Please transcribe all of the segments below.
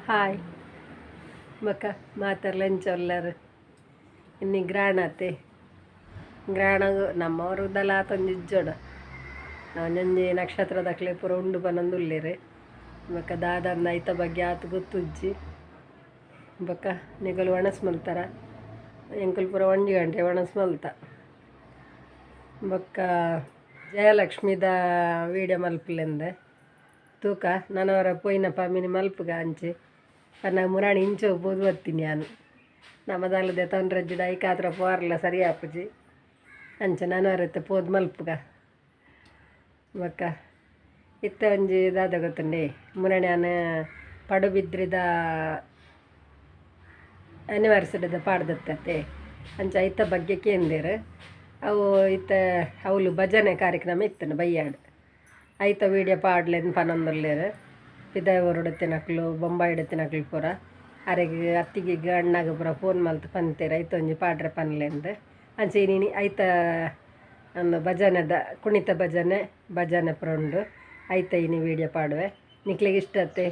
Hi ಬೊಕ ಮಾತೆರ್ಲ ಎಂಚ ಉಲ್ಲೆರ್ ಇನಿ ಗ್ರಾಣತೆ ಗ್ರಾಣಗ್ ನಮ್ಮೂರುದಲ ಆತೊಂಜಿ ಇಜ್ಜೋಡು ಒಂಜೊಂಜಿ ನಕ್ಷತ್ರದಕ್ಲೆ ಪೂರ ಉಂಡು ಪನೊಂದುಲ್ಲೆರ್ ಬೊಕ ದಾದಂದ್ ಐತ ಬಗ್ಗೆ ಆತ್ ಗೊತ್ತುಜ್ಜಿ ಬೊಕ ನಿಕುಲು ವನಸ್ ಮಲ್ತರ ಎಂಕುಲು ಪೂರ ಒಂಜಿ ಗಂಟೆ ವನಸ್ ಮಲ್ತ. ಬೊಕ ಜಯಲಕ್ಷ್ಮಿದ ವೀಡಿಯೋ ಮಲ್ಪುಲೆಂದ್ ತೂಕ ನನೊರ ಪೋಯಿನಪ ಮಿನಿ ಮಲ್ಪುಗ ಅಂಚಿ ಪನ್ನ ಮುರಾಣಿ ಇಂಚ ಪೋದು ಬತ್ತೀನಿ ಯಾನ್ ನಮದಾಲ ದೆತೊನ್ರಜ್ಜಿಡ ಐಕಾತ್ರ ಪೋರ್ಲ ಸರಿ ಆಪುಜಿ ಅಂಚ ನನೊರ ಇತ್ತೆ ಪೋದು ಮಲ್ಪುಗ. ಬೊಕ ಇತ್ತೆ ಒಂಜಿ ದಾದ ಗೊತ್ತುಂಡೆ ಮುರಾಣಿ ಯಾನ್ ಪಡುಬಿದ್ರಿದ ಆ್ಯನಿವರ್ಸರಿದ ಪಾಡ್ದತ್ತತೆ ಅಂಚ ಐತ ಬಗ್ಗೆ ಕೇಂದೆರ್ ಅವು ಇತ್ತೆ ಅವ್ಲು ಭಜನೆ ಕಾರ್ಯಕ್ರಮ ಇತ್ತುಂಡು ಬಯ್ಯಾಡ್ ಐತ ವೀಡಿಯೋ ಪಾಡ್ಲೆಂದ್ ಪನೊಂದುಲ್ಲೆರ್ ಪಿದಾಯಿ ಊರುಡು ಬೊಂಬಾಯಿಡ್ ಇತ್ತಿನಕ್ಲು ಪೂರ ಅರೆಗ್ ಅತ್ತಿಗೆಗ್ ಅಣ್ಣಗ್ ಪೂರ ಫೋನ್ ಮಲ್ತ್ ಪಂತೆರ್ ಐತ ಒಂಜಿ ಪಾಡ್ರೆ ಪನ್ಲೆಂದ್ ಅಂಚ ಇನಿ ಐತ ಅಂದು ಭಜನೆದ ಕುಣಿತ ಭಜನೆ ಭಜನೆ ಪೂರ ಉಂಡು ಐತ ಇನಿ ವೀಡಿಯೋ ಪಾಡುವೆ ನಿಕ್ಲೆಗ್ ಇಷ್ಟ ಅತ್ತೆ.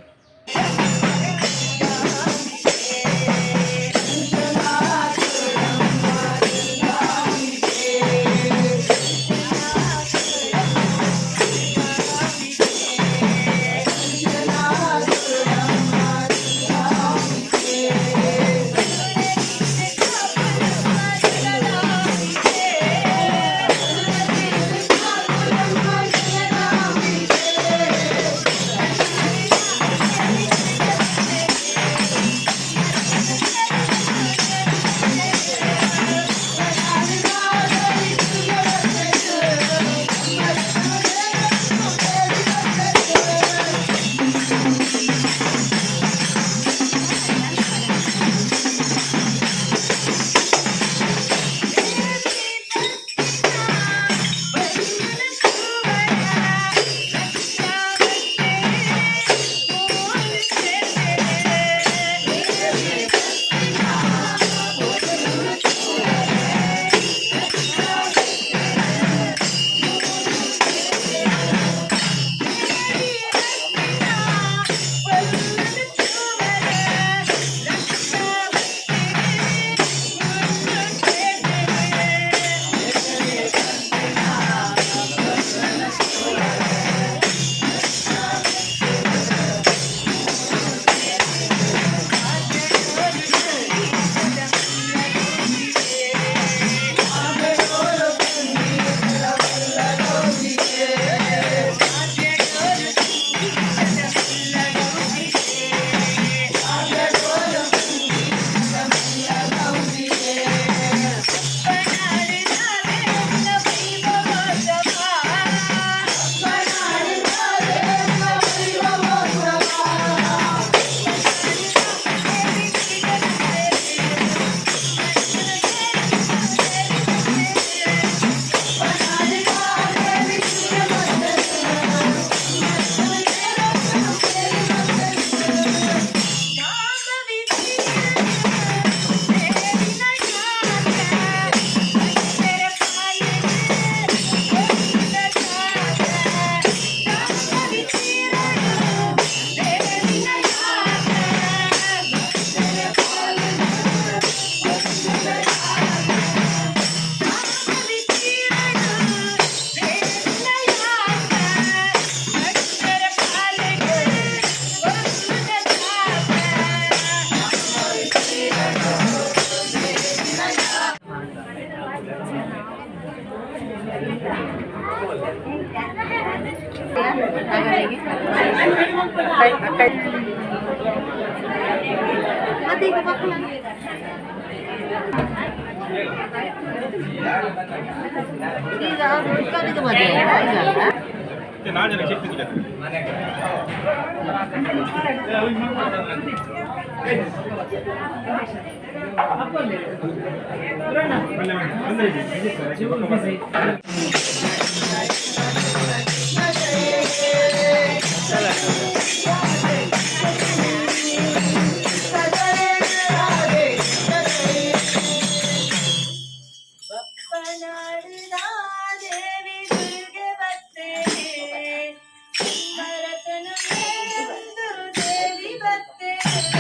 ದೇವಿ ಬತ್ತೆ.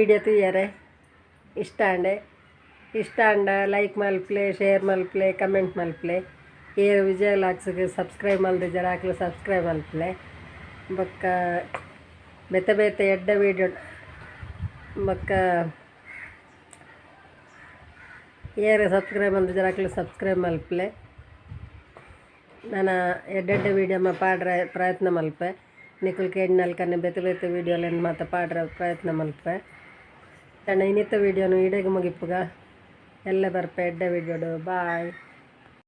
ವಿಡಿಯೋ ತೂಯರೆ ಇಷ್ಟ ಆಂಡೆ ಇಷ್ಟ ಆಂಡ ಲೈಕ್ ಮಲ್ಪುಲೆ, ಶೇರ್ ಮಲ್ಪುಲೆ, ಕಮೆಂಟ್ ಮಲ್ಪುಲೆ. ಏರ್ ವಿಜಯ ವ್ಲಾಗ್ಸ್‌ಗ್ ಸಬ್ಸ್ಕ್ರೈಬ್ ಮಲ್ದಿಜರ ಅಕ್ಲ್ ಸಬ್ಸ್ಕ್ರೈಬ್ ಮಲ್ಪುಲೆ. ಬೊಕ್ಕ ಬೇತೆ ಬೇತೆ ಎಡ್ಡೆ ವಿಡಿಯೋ ಬೊಕ್ಕ ಏರ್ ಸಬ್ಸ್ಕ್ರೈಬ್ ಮಲ್ದಿಜರ ಅಕ್ಲ್ ಸಬ್ಸ್ಕ್ರೈಬ್ ಮಲ್ಪುಲೆ. ನನ ಎಡ್ಡೆ ಎಡ್ಡೆ ವಿಡಿಯೋ ಪಾಡ್ರೆ ಪ್ರಯತ್ನ ಮಲ್ಪೆ. ನಿಕುಲು ಕೇಂಡಿನಲ್ಕನೆ ಬೇತೆ ಬೇತೆ ವಿಡಿಯೋಲೆನ್ ಮಾತ ಪಾಡ್ರೆ ಪ್ರಯತ್ನ ಮಲ್ಪೆ. ಎನ್ನ ಇನಿತ ವಿಡಿಯೋನು ಇಡೆಗ್ ಮುಗಿಪುಗ. ಎಲ್ಲೆ ಬರ್ಪೆ ಎಡ್ಡೆ ವಿಡಿಯೋಡು. ಬಾಯ್.